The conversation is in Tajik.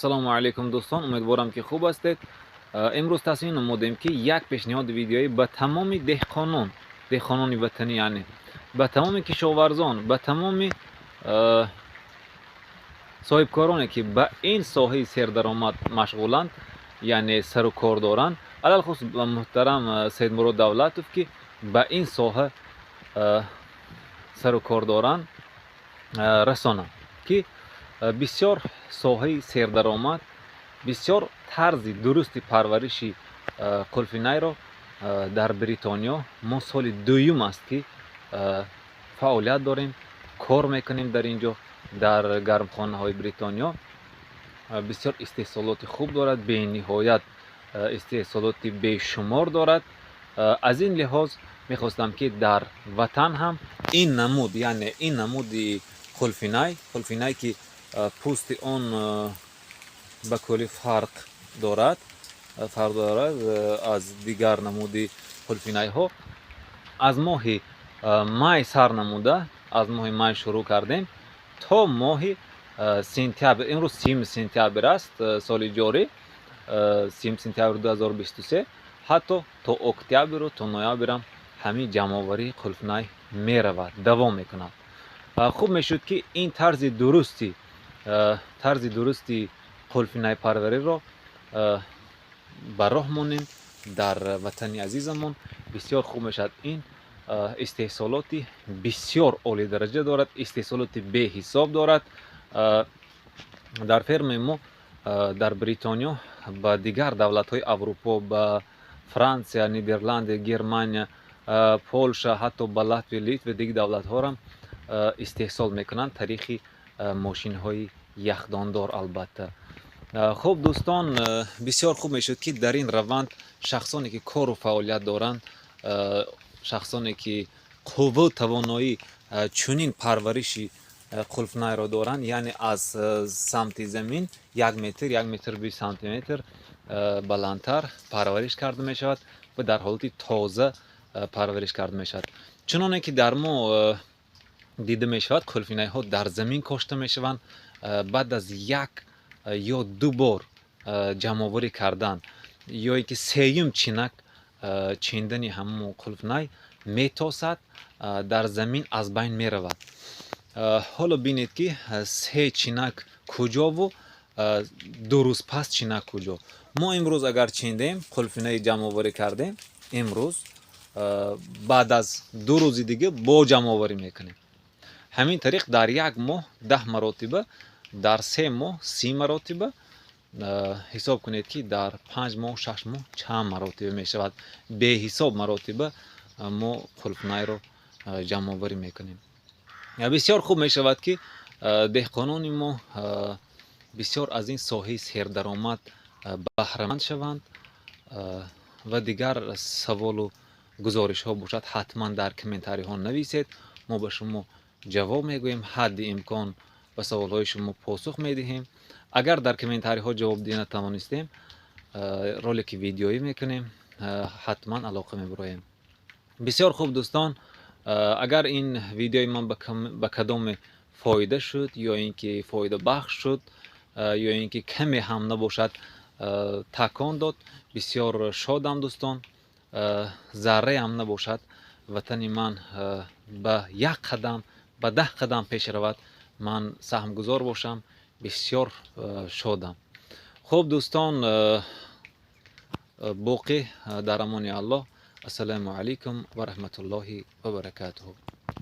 Ассалому алайкум, дӯстон, умедворам, ки хуб ҳастед. Имрӯз тасмим намудем, ки як пешниҳоди видеоӣ ба тамоми деҳқонон, деҳқонони ватанӣ, яъне ба тамоми кишоварзон, ба тамоми соҳибкороне, ки ба ин соҳаи сердаромад машғуланд, яъне сару кор доранд, алалхусус ба муҳтарам Саидмурод Давлатов, ки ба ин соҳа сару кор доранд, расонам, ки бисёр соҳаи сердаромад, бисёр тарзи дурусти парвариши қулфинайро дар Бритониё мо соли дуюм аст, ки фаъолият дорем, кор мекунем дар ин ҷо, дар гармхонаҳои Бритониё. Бисёр истеҳсолоти хуб дорад, бениҳоят истеҳсолоти бешумор дорад. Аз ин лиҳоз мехостам, ки дар ватан ҳам ин намуд, яъне ин намуди қулфинай, қулфинай, ки пӯсти он ба куллӣ фарқ дорад аз дигар намуди қулфинайҳо, аз моҳи май сар намуда, аз моҳи май шурӯъ кардем то моҳи сентябр. Имрӯз 30 сентябр аст, соли ҷорӣ, 30 сентябр 2023. Ҳатто то октябру то ноябрам ҳамин ҷамъоварии қулфинай меравад, давом мекунад. Хуб мешуд, ки ин тарзи дурусти қулфинайпарвариро ба роҳ монем дар ватани азизамон. Бисёр хуб мешавад. Ин истеҳсолоти бисёр олидараҷа дорад, истеҳсолоти беҳисоб дорад. Дар фермаи мо дар Бритониё ба дигар давлатҳои Аврупо, ба Франсия, Нидерландия, Германия, Полша, ҳатто ба Латвия, Литва, дигар давлатҳоро истеҳсол мекунанд, тариқи мошинҳои яхдондор албатта. Хуб, дӯстон, бисёр хуб мешуд, ки дар ин раванд шахсоне, ки кору фаъолият доранд, шахсоне, ки қувву тавоноӣ чунин парвариши қулфнайро доранд, яъне аз самти замин 1 метр, 1 метр 20 сантиметр баландтар парвариш карда мешавад ва дар ҳолати тоза парвариш карда мешавад. Чуноне ки дар мо дида мешавад, қулфинайҳо дар замин кошта мешаванд. Баъд аз як ё ду бор ҷамъоварӣ кардан ё ин ки сеюм чинак чиндани ҳамон қулфнай метосад, дар замин аз байн меравад. Ҳоло бинед, ки се чинак куҷову 2 рӯз пас чинак куҷо. Мо имрӯз агар чиндем, қулфинаи ҷамъоварӣ кардем имрӯз, баъд аз 2 рӯзи дига бо ҷамъоварӣ мекунем. Ҳамин тариқ дар як моҳ 10 маротиба, дар 3 моҳ 30 маротиба. Ҳисоб кунед, ки дар 5 моҳ, 6 моҳ чанд маротиба мешавад. Беҳисоб маротиба мо қулфнайро ҷамъоварӣ мекунем. Бисёр хуб мешавад, ки деҳқонони мо бисёр аз ин соҳаи сердаромад баҳраманд шаванд. Ва дигар саволу гузоришҳо бошад, ҳатман дар комментариҳо нависед, мо ба шумо ҷавоб мегӯем, ҳадди имкон ба саволҳои шумо посух медиҳем. Агар дар комментариҳо ҷавоб диҳа натавонистем, ролики видеоӣ мекунем, ҳатман алоқа мебуроем. Бисёр хуб, дӯстон, агар ин видеои ман ба кадоме фоида шуд ё ин ки фоидабахш шуд, ё ин ки каме ҳам набошад такон дод, бисёр шодам, дӯстон. Зарраам набошад, ватани ман ба як қадам, ба 10 қадам пеш равад, ман саҳмгузор бошам, бисёр шодам. Хуб, дӯстон, боқӣ дар амони Аллоҳ. Ассалому алайкум ва раҳматуллоҳи ва баракатуҳу.